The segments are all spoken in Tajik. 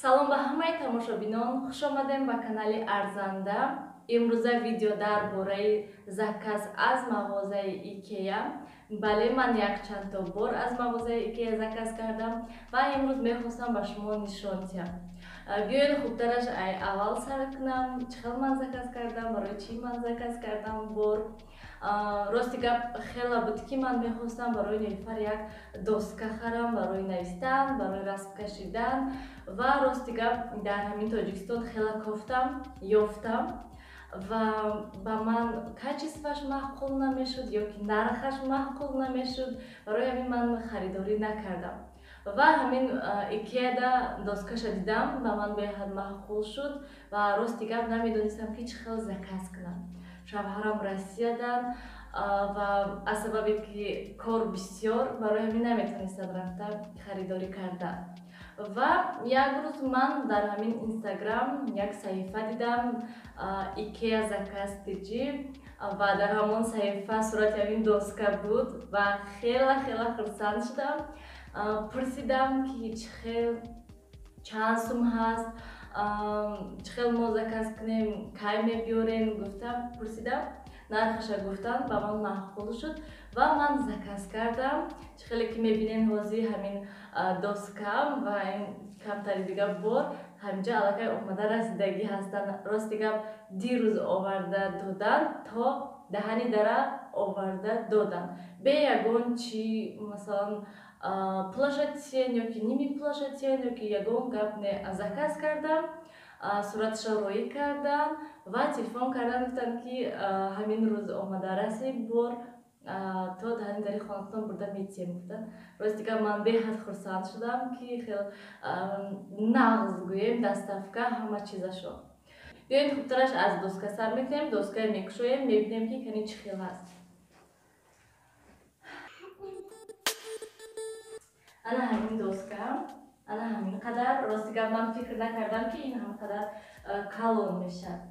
Салом ба ҳамаи тамошобинон, хуш омадем ба канали Арзанда. Имрӯза видео дар бораи заказ аз мағозаи Икея. Бале, ман якчандто бор аз мағозаи Икея заказ кардам ва имрӯз мехостам ба шумо нишон диҳам. Биёед хубтараш аввал сар кунам, чӣ хел ман заказ кардам, барои чӣ ман заказ кардам бор. Рости гап хела буд ки ман мехостам барои Нилуфар як доска харам барои навистан, барои расм кашидан ва рости гап дар ҳамин Тоҷикистон хела кофтам, ёфтам ва ба ман качестваш маъқул намешуд ё ки нархаш маъқул намешуд, барои ҳамин ман харидорӣ накардам. Ва ҳамин Икеяда доскаша дидам, ба ман беҳад маъқул шуд ва рости гап намедонистам ки чӣ хел заказ кунам. Шавҳарам Россиядан ва аз сабабе ки кор бисёр, барои ҳамин наметавонистам рафта харидорӣ кардан. Ва як рӯз ман дар ҳамин Инстаграм як саҳифа дидам, Икея заказ тж, ва дар ҳамон саҳифа сурати ҳамин доска буд ва хела хела хурсанд шудам. Пурсидам ки чӣ хел, чанд сум ҳаст, чӣ хел мо заказ кунем, кай мебиёрем, гуфтам, пурсидам, нархаша гуфтам, ба ман маъқул шуд ва ман заказ кардам. Чӣ хеле ки мебинен ҳозир ҳамин доскам ва ин камтари дига бор ҳаминҷа аллакай омада расидагӣ ҳастанд. Рости гап дирӯз оварда додан, то даҳани дара оварда додан, бе ягон чӣ, масалан пулаша тиен ё ки ними пулаша тиен ё ки ягон гап не. Заказ кардам, сураташа роӣ кардам ва телефон кардам, гуфтам ки ҳамин рӯз омада расид бор, то даҳани дари хонатон бурда метием, гуфтанд. Рости гап ман беҳад хурсанд шудам ки хел нағз гӯем доставка ҳама чизашо. Биёед хубтараш аз доска сар мекунем, доскаи мекушоем, мебинем ки кани чӣ хел ҳаст. Ана ҳамин доска, ана ҳамин қадар. Рости гап ман фикр накардам ки ин ҳам қадар калон мешавад.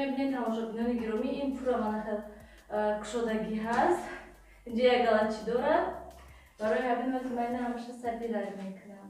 Мебинед тамошобинони гиромӣ, ин пурра мана кушодагӣ ҳаст. Инҷа як галачи дорад, барои ҳамин ҳозир ман ина ҳамаша сабират мекунам.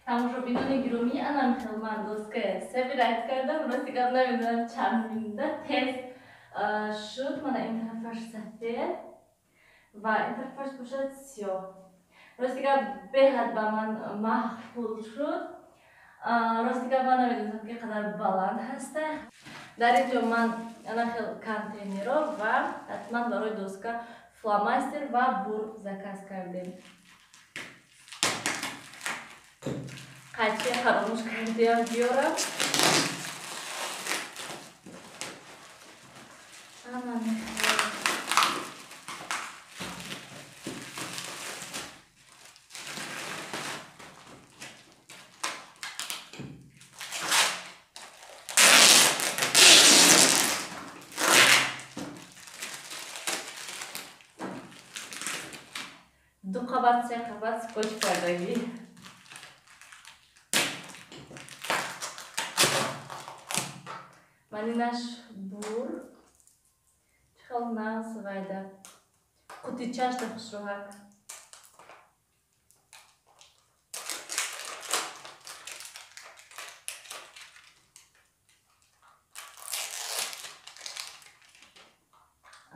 Тамошобинони гиромӣ, анам хел ман доская собирать кардам. Рости гап намедонам чанд минута тез шуд. Мана ин тарафаш сафед ва ин тарафаш бошад сиёҳ. Рости гап беҳад ба ман маъқул шуд. Рости гап ман намедонам ки қадар баланд ҳаста. Дар ин ҷо ман ана хел контейнеро ва ҳатман барои доска фломастер ва бур заказ кардем. Қайчи фаромӯш кардиам биёрам. Ана мехоҳам. Ду Қабат, се қабат скотч кардагӣ. Ман инаш бур чӣ хел нағз вайда қутичашда хушрӯҳак.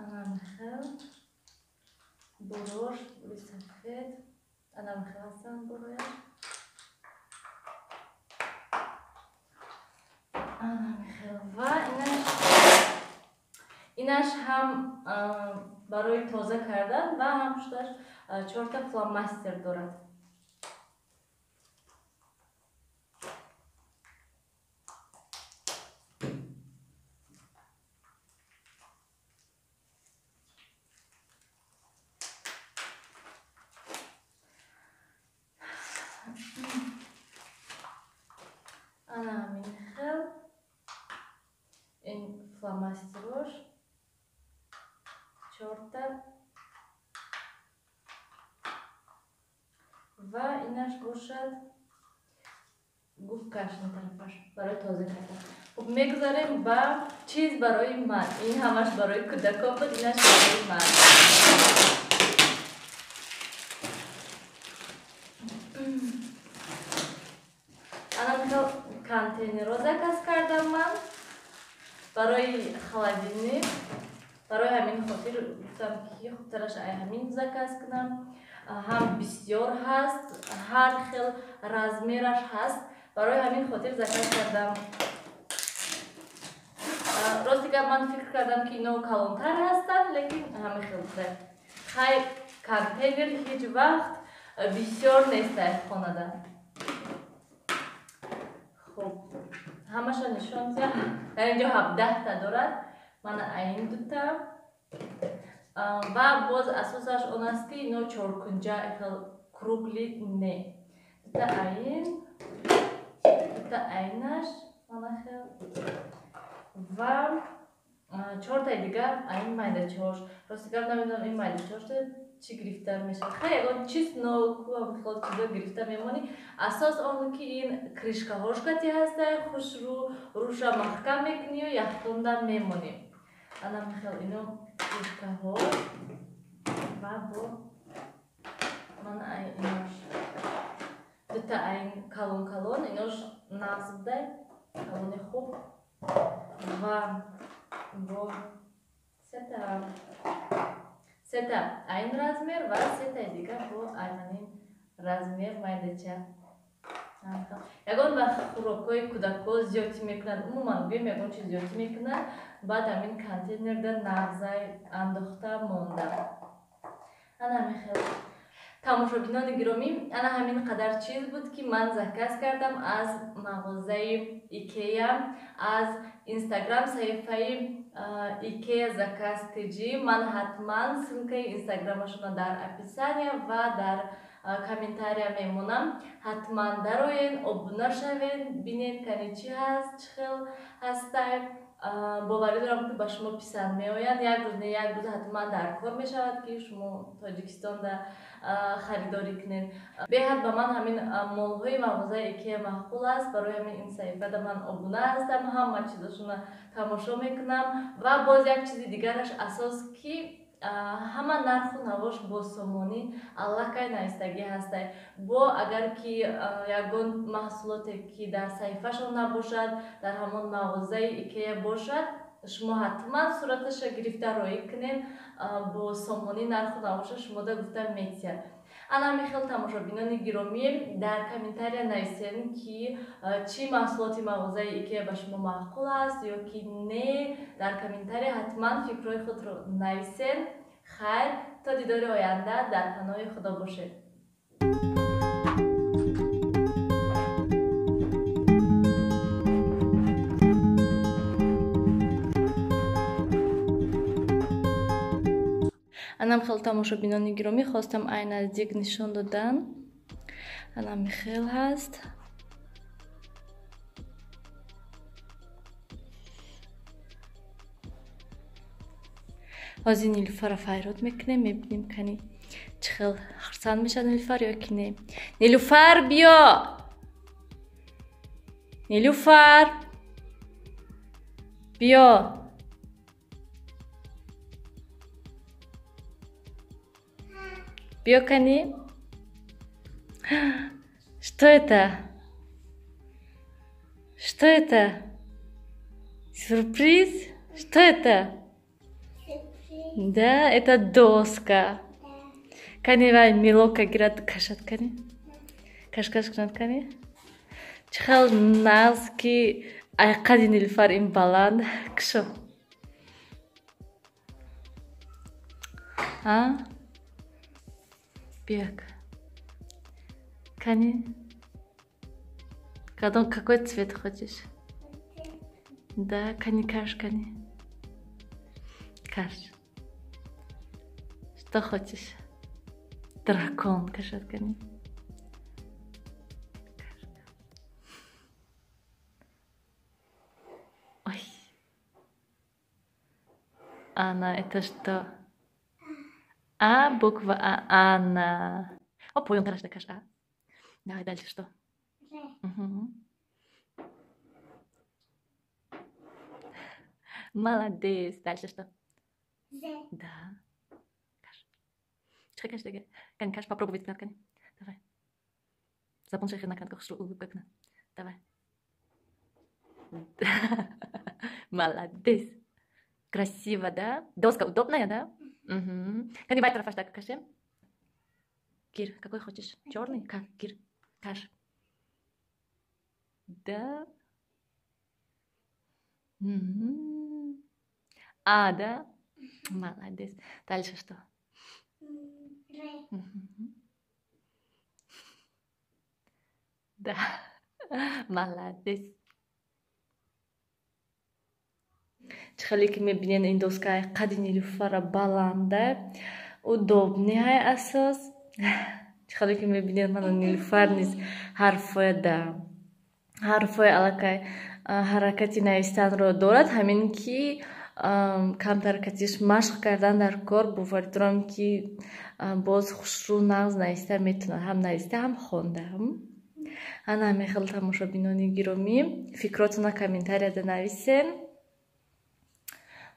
Анамхел бурош, бури сафед, анамхел ҳастанд бурояш. Анамхел ва инаш ҳам барои тоза кардан ва ҳам пушташ чорта фломастер дорад. Ана ҳамин хел ин фломастерош чорта ва инаш бошад губкаш ин тарафаш барои тоза кардан. Хуб, мегузарем ба чиз барои ман. Ин ҳамаш барои кӯдакон буд, инаш барои ман. Анамхел контейнерро заказ кардам ман барои холодильник. Барои ҳамин хотир гуфтам, ки хубтараш ай ҳамин заказ кунам. Ҳам бисёр ҳаст, ҳар хел размераш ҳаст. Барои ҳамин хотир заказ кардам. Рости гап, ман фикр кардам, ки ино калонтар ҳастанд, лекин ҳамин хел буда. Хай, контейнер ҳеҷ вақт бисёр нестай хонада. Хуб, ҳамаша нишон диҳам. Дар инҷо 17та дорад. Мана айн дута. Ва боз асосаш он аст, ки ино чоркунҷа, хел кругли не. Дута айн, дута айнаш, мана хел. Ва чортаи дигар айн майдачаҳош. Рости гап, намедонам ин майдачаҳошда чӣ гирифта мешавад. Хай, ягон чеснок хел чизо гирифта мемонӣ. Асос он ки ин крышкаҳош кати ҳастай, хушрӯ рӯша маҳкам мекунию яхтонда мемонӣ. Ана хел ино крышкаҳо ва бо ман ай инош дута айн калон калон, инош нағз будай, калони хуб ва бо сета айн размер ва сетаи дигар бо айманин размер майдача. Ягон вақт хӯрокҳои кӯдакҳо зиёдтӣ мекунанд, умуман гӯем ягон чиз зиёдтӣ мекунанд, баъд ҳамин контейнерда нағзай андохта монда. Ана ҳамин хел. Тамошобинони гиромӣ, ана ҳамин қадар чиз буд, ки ман заказ кардам аз мағозаи Икея, аз Инстаграм саҳифаи Икея заказ тж. Ман ҳатман ссылкаи инстаграмашонро дар описания ва дар комментария мемонам. Ҳатман дароен, обуна шавед, бинед кани чӣ ҳаст, чӣ хел ҳастай. Боварӣ дорам, ки ба шумо писанд меояд. Як рӯз не як рӯз ҳатман дар кор мешавад, ки шумо Тоҷикистонда харидорӣ кунед. Беҳад ба ман ҳамин молҳои мағозаи Икея маъқул аст. Барои ҳамин ин саҳифада ман обуна ҳастам, ҳама чизошонро тамошо мекунам. Ва боз як чизи дигараш асос, ки ҳама нарху навош бо сомонӣ аллакай навистагӣ ҳастай. Бо агар ки ягон маҳсулоте, ки дар саҳифашон набошад, дар ҳамон мағозаи Икея бошад, шумо ҳатман сураташа гирифта роӣ кунед, бо сомонӣ нарху навоша шумода гуфта метиҳад. Ана ҳамин хел, тамошобинони гиромӣ, дар комментария нависен, ки чӣ маҳсулоти мағозаи Икея ба шумо маъқул аст ё ки не. Дар комментария ҳатман фикрҳои худро нависен. Хайр, то дидори оянда дар паноҳи Худо бошед. Анам хел, тамошобинони гиромӣ, хостам ай наздик нишон додан. Анам хел ҳаст. Ҳозир Нилуфарро файрод мекунем, мебинем кани чӣ хел Хурсанд мешавад Нилуфар ё ки не? Нилуфар, биё! Нилуфар, биё! Биё кани? Что это? Что это? Сюрприз? Что это? Сюрприз. Да, это доска. Да. Кани вай милока гирад кашад кани? Кашкаш кунад кани? Чӣ хел нағз ки айқади Нилуфар ин баланд. Кушо. А? Биёк. Кани? Какой цвет хочешь? Да, кани каш, кани. Каш. Что хочешь? Дракон, кашад кани. Ой. Анна, это что? А, буква А, Анна. О, понял, хорошо, каш, А. Давай дальше что? Угу. Молодец. Дальше что? З. Да. Каш. Каш, каш, каш, попробуй кнопками. Давай. Запомни на кнопках, что улыбка кна. Давай. Молодец. Красиво, да? Доска удобная, да? Угу. Кани бай тарафаш так, каши. Кир, какой хочешь? Черный? Кир. Каш. Да. Угу. А, да? Молодец. Дальше что? Р. Угу. Да. Молодец. Чӣ хеле ки мебинед, ин доска қади Нилуфара баланда, удобный ҳай асос. Чӣ хеле ки мебинед, мана Нилуфар низ ҳарфоя да ҳарфои аллакай ҳаракати навистанро дорад, ҳамин ки камтар катиш машқ кардан дар кор, боварӣ дорам ки боз хушрӯ нағз нависта метавонад, ҳам нависта, ҳам хонда. Ана ҳамин хел, тамошобинони гиромӣ, фикротона комментарияда нависен.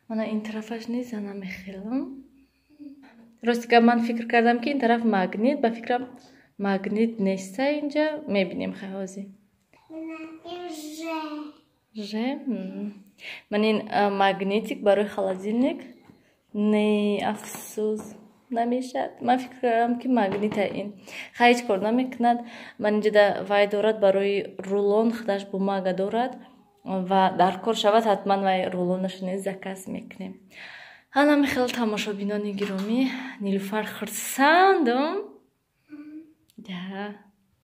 Мана ин тарафаш низ ана мехелам. Рости гап, ман фикр кардам ки ин тараф магнит, ба фикрам магнит неста инҷа, мебинем хай ҳозир. Ж. Ман ин магнитик барои холодильник. Не, афсӯс, намешад. Ман фикр кардам ки магнита ин. Хай ҳеҷ кор намекунад. Ман инҷода вай дорад барои рулон, худаш бумага дорад ва дар кор шавад ҳатман вай рулонашо низ заказ мекунем. Ҳанами хел, тамошобинони гиромӣ, Нилуфар хурсандум. Да.